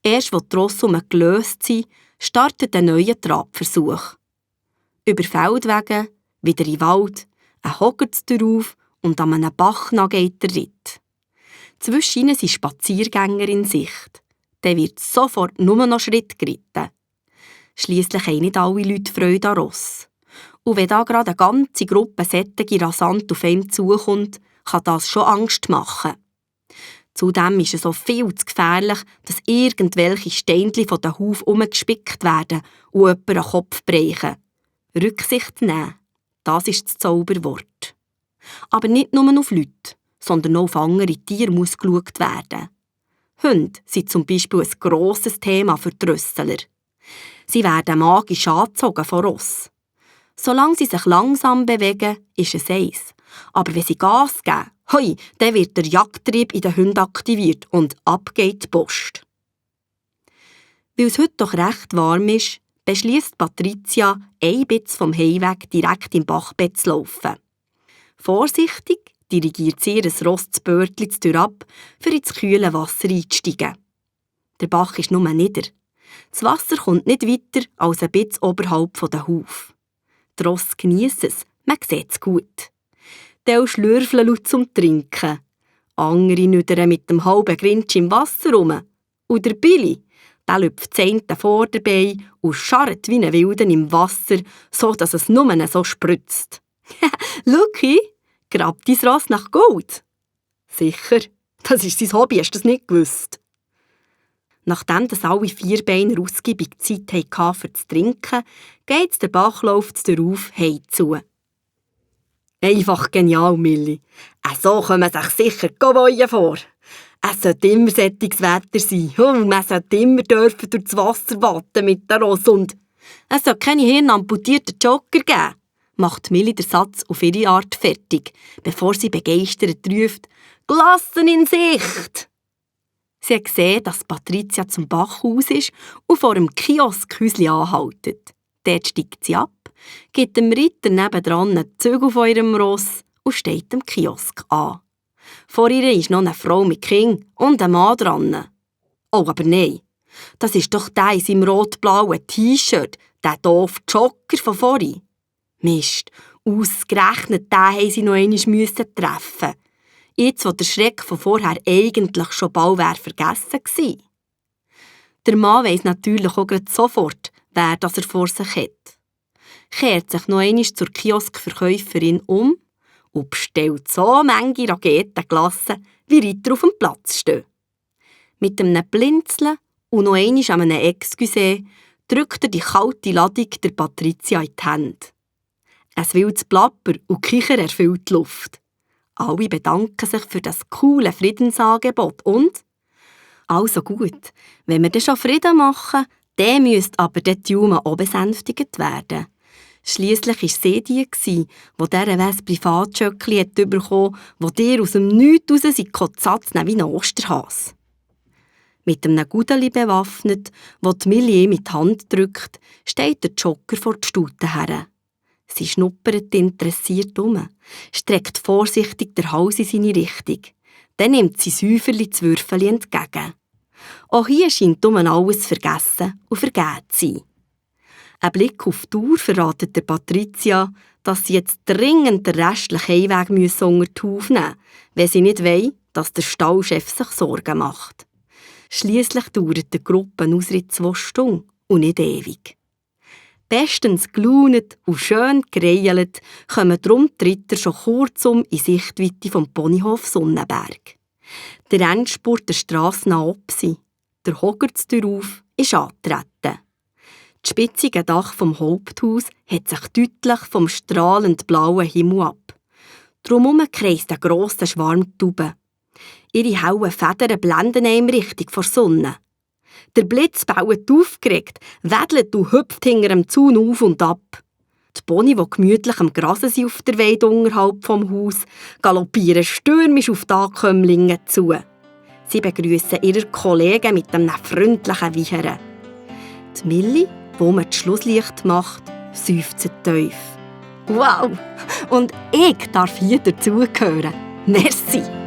Erst als die Rosse gelöst sind, startet ein neuer Trabversuch. Über Feldwege, wieder in den Wald, ein Hoggertz darauf und an einem Bach geht der Ritt. Zwischen ihnen sind Spaziergänger in Sicht. Dann wird sofort nur noch Schritt geritten. Schliesslich haben nicht alle Leute Freude an Ross. Und wenn da gerade eine ganze Gruppe Sättige rasant auf einen zukommt, kann das schon Angst machen. Zudem ist es so viel zu gefährlich, dass irgendwelche Steinchen von den Haufen umgespickt werden und jemanden den Kopf brechen. Rücksicht nehmen, das ist das Zauberwort. Aber nicht nur auf Leute, sondern auch auf andere Tiere muss geschaut werden. Hunde sind zum Beispiel ein grosses Thema für die Rössler. Sie werden magisch angezogen von Ross. Solange sie sich langsam bewegen, ist es eins. Aber wenn sie Gas geben, hoi, dann wird der Jagdtrieb in den Hunden aktiviert und ab geht die Post. Weil es heute doch recht warm ist, beschließt Patricia, ein bisschen vom Heimweg direkt im Bachbett zu laufen. Vorsichtig dirigiert sie ihr Ross das Bördli ab, für ins kühle Wasser einzusteigen. Der Bach ist nur nieder. Das Wasser kommt nicht weiter als ein bisschen oberhalb der Hufe. Die Ross geniessen es, man sieht es gut. Teil schlürfeln laut zum Trinken. Andere nüdern mit dem halben Grinch im Wasser rum. Und der Billy, der lüpft das eine Vorderbein und scharrt wie ein Wilden im Wasser, so dass es nur so spritzt. «Lucky, grabt dein Ross nach Gold?» «Sicher, das ist sein Hobby, hast du das nicht gewusst?» Nachdem alle 4 Beine ausgiebig Zeit hatten für das Trinken, geht der Bachlauf darauf heimzu. Einfach genial, Milli. So kommen sich sicher Cowboys vor. Es sollte immer solches Wetter sein. Und man sollte immer durch das Wasser watten mit der Ross. Und es sollte keine hirnamputierten Jogger geben, macht Milli den Satz auf ihre Art fertig, bevor sie begeistert ruft: «Glassen in Sicht!» Sie hat gesehen, dass Patricia zum Bachhaus ist und vor dem Kioskhäuschen anhaltet. Dort steigt sie ab, gibt dem Ritter nebendran einen Zügel von ihrem Ross und steht am Kiosk an. Vor ihr ist noch eine Frau mit Kind und ein Mann dran. Oh, aber nein, das ist doch der in seinem rot-blauen T-Shirt, der doofe Jogger von vorhin. Mist, ausgerechnet den mussten sie noch einmal treffen. Jetzt, wo der Schreck von vorher eigentlich schon bald vergessen war. Der Mann weiss natürlich auch sofort, wer das er vor sich hat. Kehrt sich noch einmal zur Kioskverkäuferin um und bestellt so manche Raketenglasse, wie Ritter auf dem Platz stehen. Mit einem Blinzeln und noch einmal an einem Excusé drückt er die kalte Ladung der Patricia in die Hände. Ein wildes Plapper und Kicher erfüllt die Luft. Alle bedanken sich für das coole Friedensangebot und also gut, wenn wir dann schon Frieden machen, dann müsste aber die Juma auch besänftigt werden. Schliesslich war sie die, die dieser Privatschöckli bekommen hat, wo dir aus dem Nichts raus sie Satz wie ein Osterhas. Mit einem Gudeli bewaffnet, wo die Millie mit die Hand drückt, steht der Jogger vor die Stute her. Sie schnuppert interessiert um, streckt vorsichtig den Hals in seine Richtung. Dann nimmt sie Säuferli das Würfeli entgegen. Auch hier scheint alles vergessen und vergeben zu sein. Ein Blick auf die Uhr verratet der Patricia, dass sie jetzt dringend den restlichen Heimweg unter die Haube nehmen müssen, wenn sie nicht will, dass der Stallchef sich Sorgen macht. Schliesslich dauert der Gruppenausritt 2 Stunden und nicht ewig. Bestens gelaunt und schön gereilt kommen darum die Ritter schon kurzum in Sichtweite vom Ponyhof Sonnenberg. Der Endspurt der Strasse nah ob sie. Der Hoggertz darauf ist angetreten. Das spitzige Dach vom Haupthaus hat sich deutlich vom strahlend blauen Himmel ab. Drumherum kreist ein grosser Schwarm Tauben. Ihre hellen Federn blenden einem richtig vor Sonne. Der Blitz baut aufgeregt, wedelt und hüpft hinter dem Zaun auf und ab. Die Pony, die gemütlich am Grasen sind auf der Weide unterhalb vom Haus, galoppieren stürmisch auf die Ankömmlinge zu. Sie begrüssen ihre Kollegen mit einem freundlichen Wiehern. Die Milli, wo man das Schlusslicht macht, seufzt tief. Wow! Und ich darf hier dazugehören. Merci!